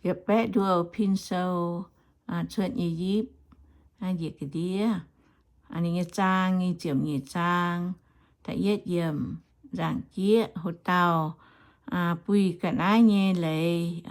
yietc baeqv nduov pin sou, cuotv nyei yipv, njiec ga'ndiev. Ninh nyei zaang, nyic ziepc nyeic zaang, da'yietv yiemc, nzaangc jieqv, hoc dauh buih ga'naaiv nyei leiz.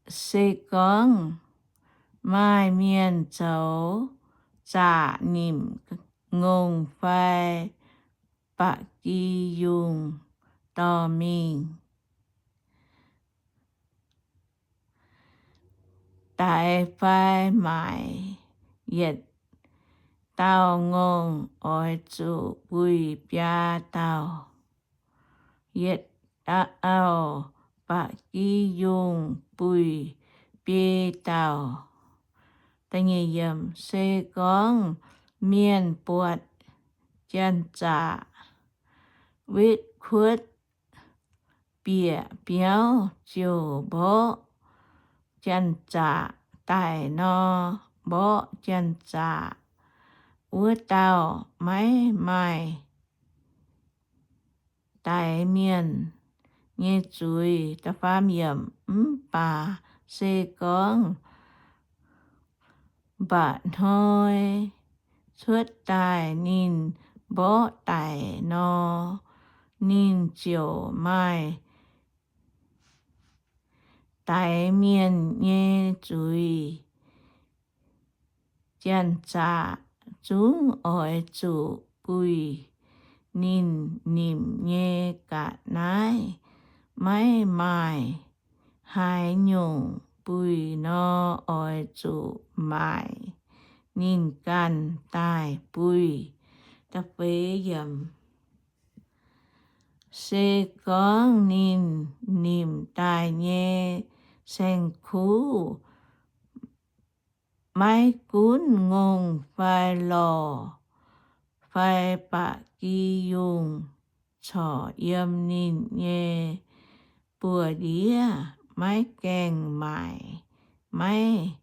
Se gorngv maaih mienh zoux zaqc nimc ngongh fai ba'gi yungh dorh mingh daix fai maaic, yietc dauh ngongh oix zuqc buih biaa dauh, yietc dauh ba'gi yungh buih biei dauh. Se gorngv mienh buatc janx-zaqc wetv kuotv bieqc biauv ziouc mborqv janx-zaqc daic nor, mborqv janx-zaqc wuov dauh maiv maaih daix mienh nyei zuiz. Mv baac se gorngv mba'hnoi cuotv daaih ninh mborqv daic nor, ninh ziouc maaih daix mienh nyei zuiz. Janx-zaqc zungv oix zuqc buih ninh nimc nyei ga'naaiv. Maiv maaih haaix nyungc buih nor, oix zuqc maaic ninh ganh daaih buih. Se gorngv ninh nimc daaih nyei saeng-kuv maiv gunv ngongh fai lorh fai ba'gi yungh corc yiem ninh nyei buoz-ndiev, maiv gaengh maaic, maiv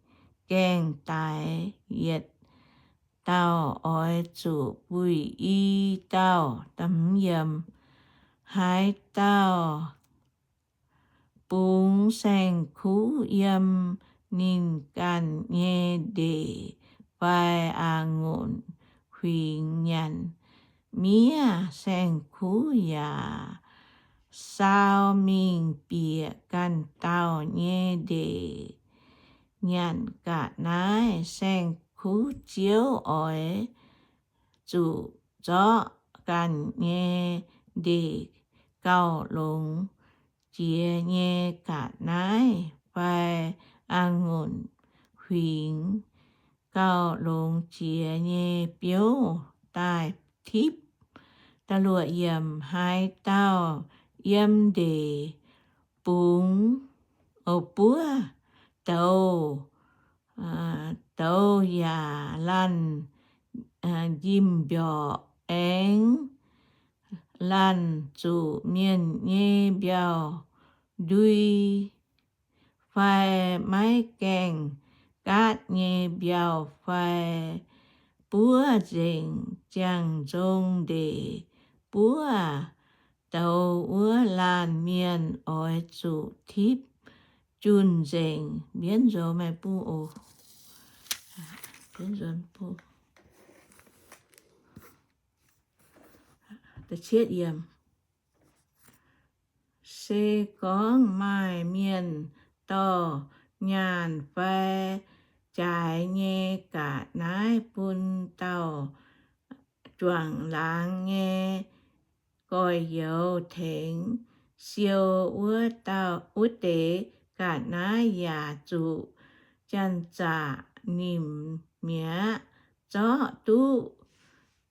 gaengh daix, yietc dauh oix zuqc buih i dauh. Haaix dauh bungx saeng-kuv yiem ninh ganh nyei ndeic fai a'ngunc huingx nyanc miev, saeng-kuv yaac saau mingh bieqc ganh dauh nyei ndeic nyanc ga'naaiv, saeng-kuv ziouv oix zuqc zorqv ganh nyei ndeic gauh longx jiex nyei ga'naaiv fai a'ngunc huingx gauh longx jiex nyei biouv daaih tipv. Haaix dauh yiem ndeic bungx, buov douz, douz yaac laanh njimv-mbiorqc, aengx laanh zuqc mienh nyei mbiauh ndui, fai maiv gaengh gaatv nyei mbiauh fai buov nzengc ziangh nzong ndeic, buov douz wuov laanh mienh oix zuqc tipv junh nzengc. Mbienv nzox meih buv oc. Se gorngv maaih mienh dorh nyaanh fai jaaix nyei ga'naaiv bun dauh juangc laangz nyei gorx-youz tengx siou wuov dauh, wuov deix ga'naaiv yaac zuqc janx-zaqc nimc mi'aqv. Zorqv duqv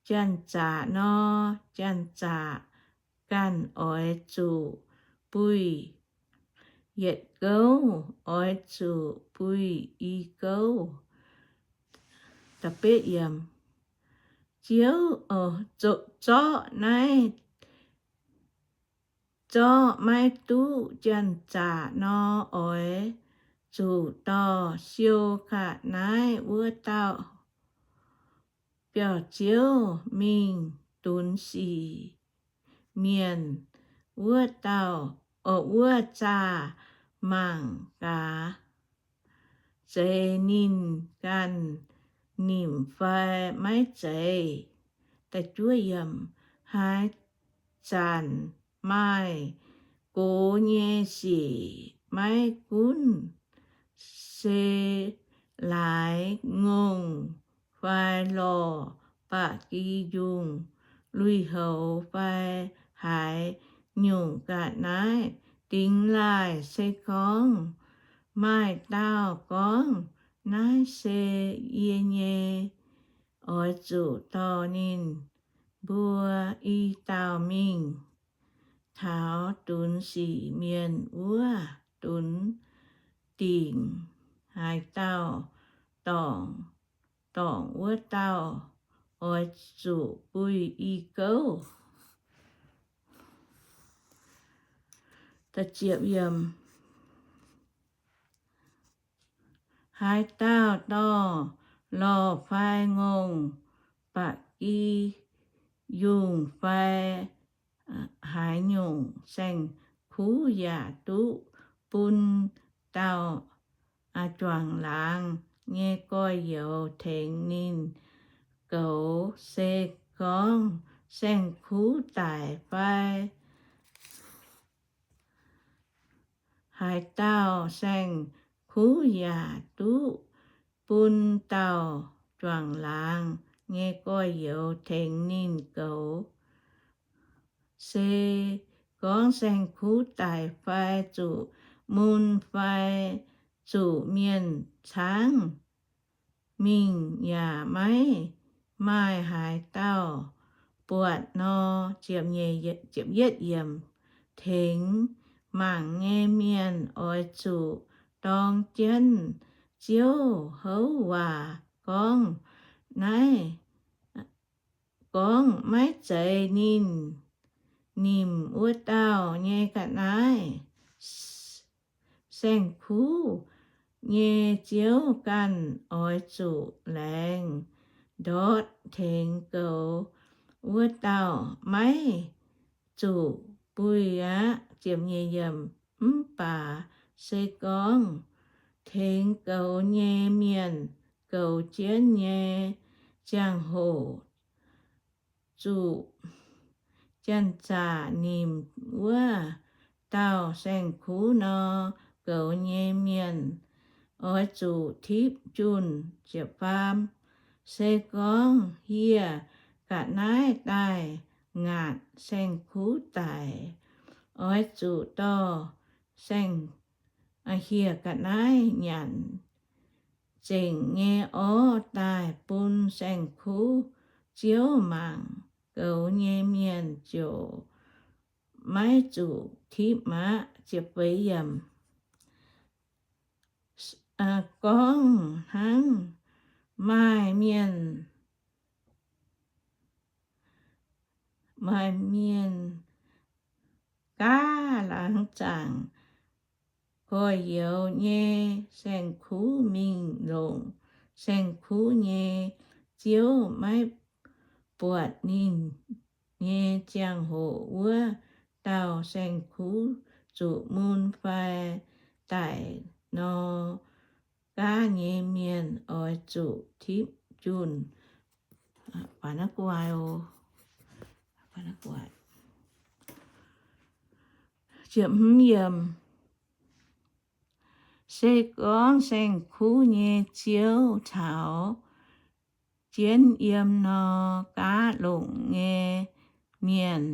janx-zaqc nor, janx-zaqc ganh oix zuqc buih yietc gouv, oix zuqc buih i gouv. Ziouv, zorqv naaiv, zorqv maiv duqv janx-zaqc nor, oix zuqc dorh siou ga'naaiv wuov dauh biauv-ziouv mingh dunx sic mienh wuov dauh, wuov zaah mangc gaax, zeiz ninh ganh nimc fai maiv zeiz. Haaix zanc maaih gox nyei sic, maiv gunv se laaix ngongh fai lorh ba'gi yungh, lui-houx fai haaix nyungc ga'naaiv dingx laaih. Se gorngv maaih dauh gorngv, Naaiv se yie nyei, oix zuqc dorh ninh mbuo i dauh mingh taux dunx sic mienh wuov dunx dingc. Haaix dauh dorngc, dorngc wuov dauh oix zuqc buih i gouv. Haaix dauh dorh lorh fai ngongh, ba'gi yungh fai haaix nyungc saeng-kuv yaac duqv bun dauh juangc laangz nyei gorx-youz tengx ninh goux. Se gorngv saeng-kuv daic fai haaix dauh saeng-kuv yaac duqv bun dauh juangc laangz nyei gorx-youz tengx ninh goux. Se gorngv saeng-kuv daic fai zuqc mun fai zuqc mienh caangv mingh yaac maiv maaih haaix dauh buatc nor, tengx mangc nyei mienh oix zuqc dorng jienv Ziouv houv waac gorngv, naaiv gorngv maiv zeiz ninh nimc wuov dauh nyei ga'naaiv. Saeng-kuv nyei ziouv ganh oix zuqc laengz ndortv tengx goux wuov dauh. Maiv zuqc buih aqv. Mv baac se gorngv tengx goux nyei mienh goux jienv nyei ziangh hoc zuqc janx-zaqc nimc wuov dauh saeng-kuv nor, goux nyei mienh oix zuqc tipv junh. Se gorngv hieh ga'naaiv daaih ngaatc saeng-kuv daic, oix zuqc dorh saeng, hieh ga'naaiv nyanc zengc nyei orv daaih bun saeng-kuv ziouv mangc. Goux nyei mienh ziouc maiv zuqc tipv aqv. Gorngv hnangv maaih mienh, maaih mienh gaav laangz zaangc gorx-youz nyei saeng-kuv mingh longc saeng-kuv nyei ziouv, maiv buatc ninh nyei ziangh hoc wuov dauh saeng-kuv zuqc mun fai daic nor, gaav nyei mienh oix zuqc tipv junh. Se gorngv saeng-kuv nyei ziouv caux jienv yiem nor, gaav longc nyei mienh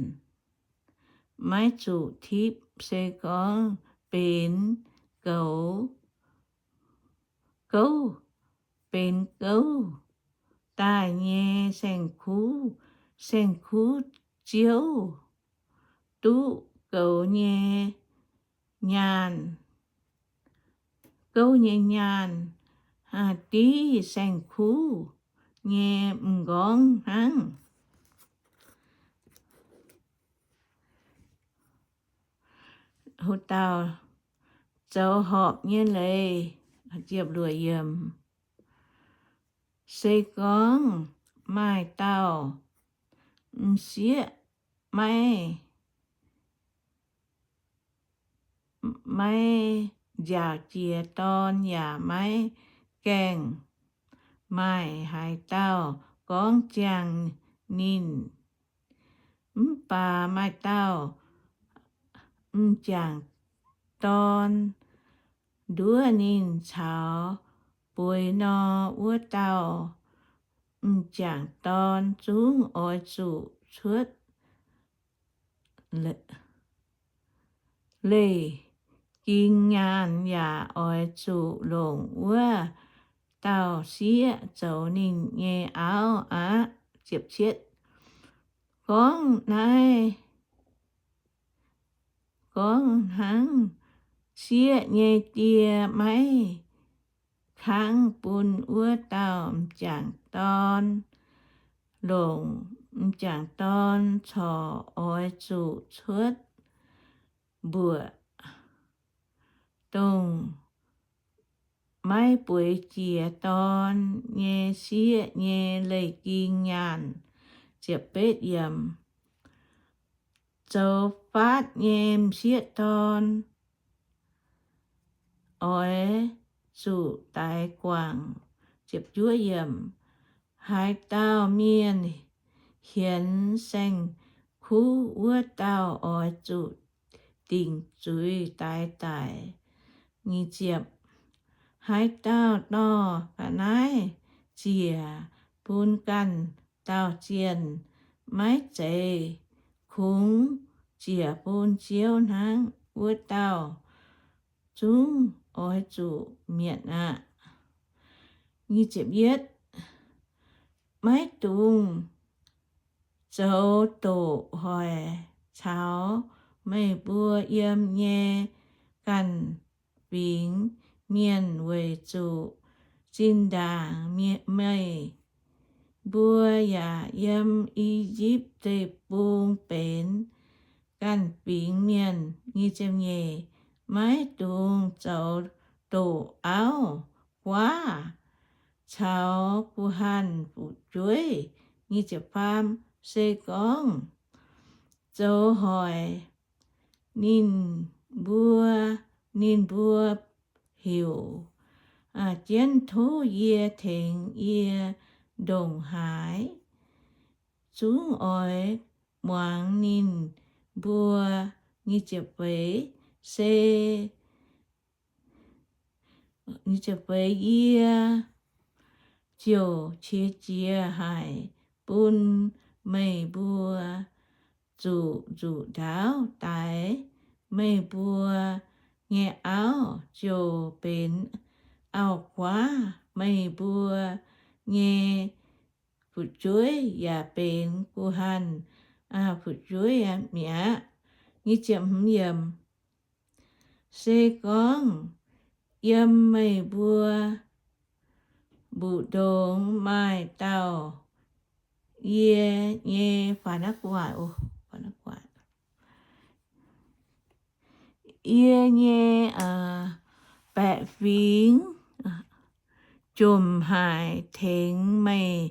maiv zuqc tipv. Se gorngv benx goux, gouv, benx gouv daaih nyei saeng-kuv, saeng-kuv ziouv duqv goux nyei nyaanh, gouv nyei nyaanh, div saeng-kuv nyei m'nqorngv hnangv. Hu dauh zoux horpc nyei leiz. Se gorngv maaih dauh m'sieqv maiv, maiv nziaauc jiex dorn yaac maiv gaengh maaih haaix dauh gorngv ziangh ninh. Mv baac maaih dauh m'jangc dorn nduov ninh caux bueix nor, wuov dauh m'jangc dorn zungv oix zuqc cuotv leih ging nyaanh yaac oix zuqc longc wuov dauh sieqv zoux ninh nyei auv aqv. Gorngv naaiv, gorngv hnangv sieqv nyei die maiv kangv bun wuov dauh m'jangc dorn longc, m'jangc dorn corc oix zuqc cuotv mbuoqc dongh maiv bueix jiex dorn nyei sieqv nyei leih ging nyaanh. Zoux faatv nyei m'sieqv dorn oix zuqc daix guangc. Haaix dauh mienh hienx saeng-kuv, wuov dauh oix zuqc dingc zuiz daix daic. Haaix dauh dorh ga'naaiv ziec bun ganh dauh zienh maiv zeiz kungx ziec bun Ziouv hnangv, wuov dauh zungv oix zuqc mietc aqv. Maiv dungx zoux doqc hoic caux meih mbuo yiem nyei ganh fingx mienh, weic zuqc zinh ndaangc meih mbuo yaac yiem I^yipv Deic-Bung benx ganh fingx mienh. Maiv dungx zoux doqc auv-guaav caux guh hanh fu'jueiv. Se gorngv zoux hoic ninh mbuo, ninh mbuo heuc jienv tov yie tengx yie ndongc haaix, zungv oix muangx ninh mbuo. Se yie ziouc qiex jiez haic bun meih mbuo zuqc nzuqc ndaauv daix meih mbuo nyei auv, ziouc benx auv-guaav. Meih mbuo nyei fu'jueiv yaac benx guh hanh fu'jueiv mi'aqv. Se gorngv yiem meih mbuo mbu'ndongx maaih dauh yie nyei, yie nyei baeqc fingx jomc haic tengx meih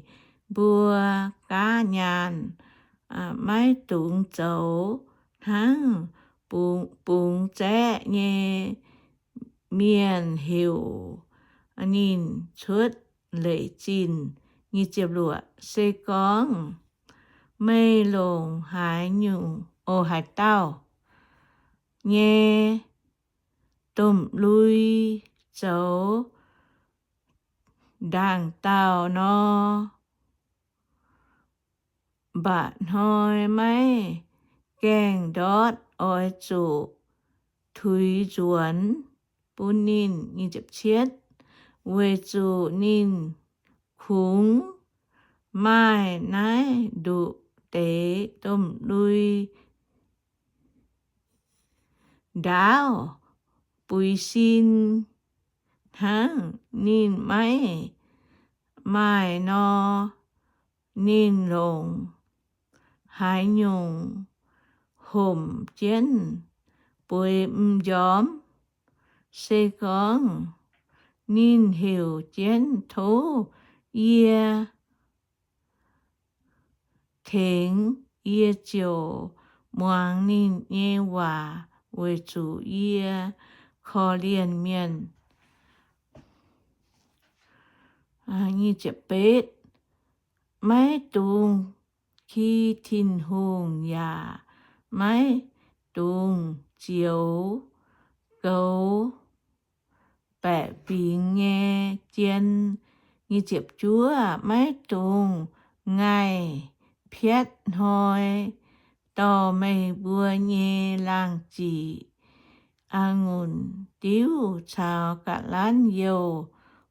mbuo gaav nyaanh, maiv dungx zoux hnangv bungx zaeqv nyei mienh heuc ninh cuotv leic zinh. Se gorngv meih longc haaix nyungc, o, haaix dauh nyei domh lui zoux ndaangc dauh nor, mba'hnoi maiv gaengh ndortv oix zuqc tuix nzuonx bun ninh, weic zuqc ninh kungx maaih naaiv nduqc deix domh lui ndaauv buix sin hnangv. Ninh maiv maaih nor, ninh longc haaix nyungc homc jienv bueix m'njormh. Se gorngv ninh heuc jienv tov yie tengx, yie ziouc muangx ninh nyei waac, weic zuqc yie korv-lienh mienh. Maiv dungx ki Tin-Hungh yaac maiv dungx zioux goux baeqc fingx nyei jien. Maiv dungx ngaih piatv hnoi dorh meih mbuo nyei laangh ziqc a'ngunc diuv caux ga'lanv youh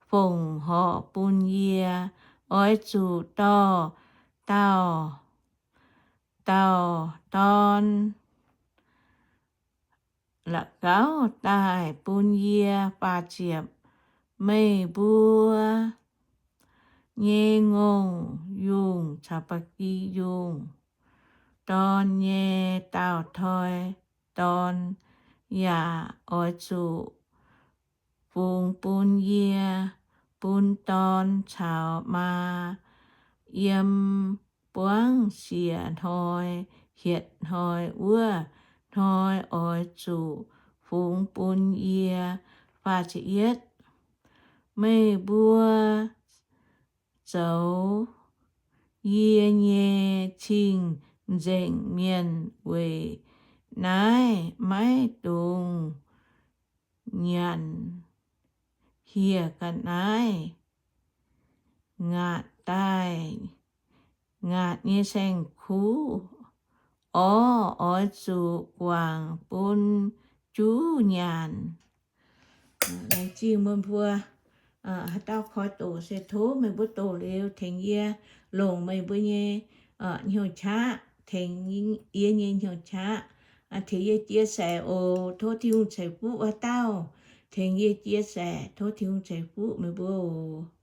fongc horc bun yie. Oix zuqc dorh dauh dauh dorn la'gauv daaih bun yie. Faah ziepc, meih mbuo nyei ngongh yungh caux ba'gi yungh dorn nyei dauh toi dorn yaac oix zuqc fungx bun yie. Bun dorn caux maa yiem buangv siec hnoi, hietc hnoi wuov hnoi oix zuqc fungx bun yie. Meih mbuo zoux yie nyei cing-nzengc mienh weic naaiv. Maiv dungx nyanc hieh ga'naaiv ngaatc daaih ngaatc nyei saeng-kuv. Orv oix zuqc guangc bun juv nyanc. Laengz zingh meih mbuo haaix dauh koi doqc se tov meih mbuo doqc liuz tengx yie longc meih mbuo nyei hnyouv qaqv, tengx yie nyei hnyouv qaqv, tengx yie chia sẻ oc. Tov Tin-Hungh ceix fuqv haaix dauh tengx yie chia sẻ, tov Tin-Hungh ceix fuqv meih mbuo oc.